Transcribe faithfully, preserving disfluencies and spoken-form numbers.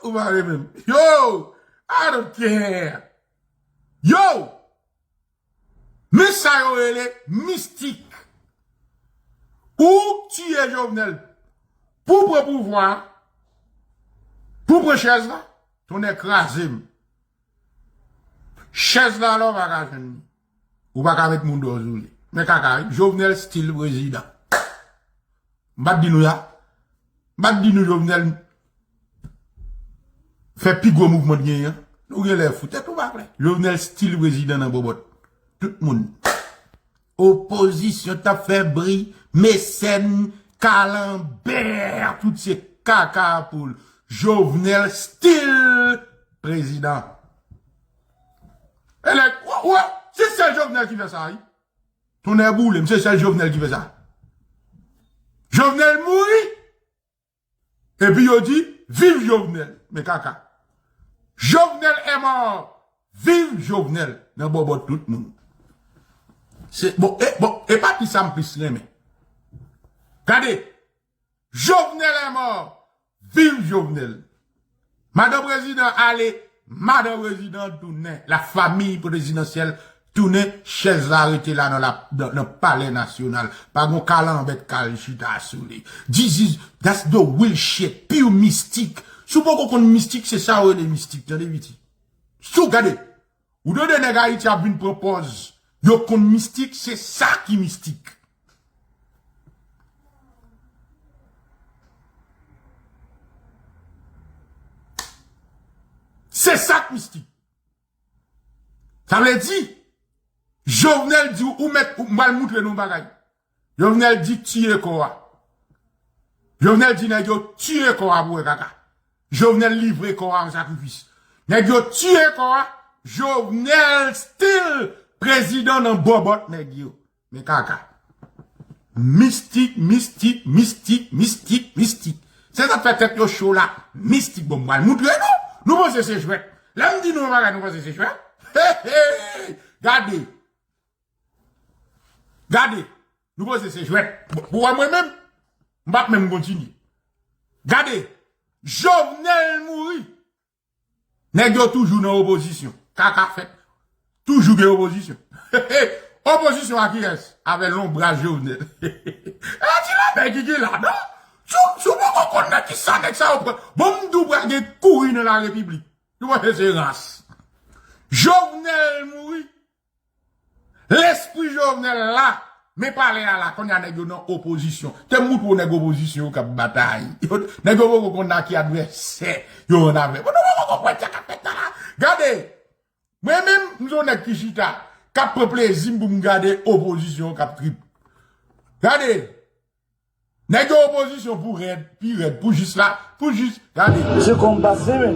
Ou pale menm. Yo! I don't care. Yo! Men sa yo rele mistik. Ou tiye Jovenel pou pran pouvwa, pou pran chèz la, tonnè kraze m. Chèz la la, ou pa ka jwenn li. Ou pa ka met moun dwòl sou li. Men kaka, wi. Jovenel still prezidan. M pa t di nou sa. M pa t di nou Jovenel fè pi gwo mouvman t genyen an. Nou genlè fou. Tèt ou pa klè. Jovenel still prezidan nan bòbòt. Tout moun. Opozisyon t ap fè bri, Mesèn, Kalanbè, tout se kaka poul. Jovenel still prezidan. E nèg, wè, wè, se sèl Jovenel ki fè sa, wi. Tonnè boule m, se sèl Jovenel ki fè sa. Jovenel mouri. Epi yo di, viv Jovenel. Men kaka. Jovenel est mort. Viv Jovenel. Nan bòbòt tout moun. Se, bon, e, bon, e pa ki sa m plis renmen. Gade. Jovenel est mort. Viv Jovenel. Madan prezidan ale, madan prezidan tounen. Lafanmi prezidansyèl tounen, chèz la rete la nan, la, nan, nan palè nasyonal. Pa gon kalanbè k al chita sou li. This is, that's the real shit, pure mistik. Si w poko konn mistik, se sa yo rele mistik, tande piti. Si w gade, ou tande nèg Ayiti ap vin pran pòz yo konn mistik, se sa ki mistik. Se sa k mistik. Sa vle di, Jovenel di ou mèt, ou, m pral moutre nou yon bagay. Jovenel di tiye kò a. Jovenel di nèg yo tiye kò a pou wè kaka. Jovenel livre kò a an sakrifis. Nèg yo tiye kò a. Jovenel still prezidan nan bòbòt nèg yo. Men kaka. Mistik, mistik, mistik, mistik, mistik. Se sa k fè tèt yo cho la. Mistik, bon, m pral moutre nou. Nou panse se jwèt. Lè m di nou yon bagay, nou panse se jwèt? Hey, hey! Gade. Gade. Nou panse se jwèt. Bon, pou wè mwen menm, m p ap menm kontinye. Gade. Jovenel mouri. Nèg yo toujou nan opozisyon. Kaka fèt. Toujou gen opozisyon. Opozisyon a kiyès? Avè lonbraj Jovenel. E ti la nèg ki gen la, non? Si w, si w poko konn nan kisa nèg sa yo pran. Bon, m di w pral gen kouri nan la repiblik. Nou panse se rans. Jovenel mouri. Lespri Jovenel la, men palè a la, kounye a nèg yo nan opozisyon. Te m moutre w nèg opozisyon yo k ap batay. Yo, nèg yo poko konn nan ki advèsè yo rann avè. Bon, nou poko konprann sa k ap fèt la la. Gade, mwen menm, m se yon nèg ki chita, k ap pran plezi m pou m gade opozisyon yo k ap trip. Gade, nèg yo opozisyon pou rèd, pi rèd, pou jis la, pou jis, gade. Mesye, kòm pase, men.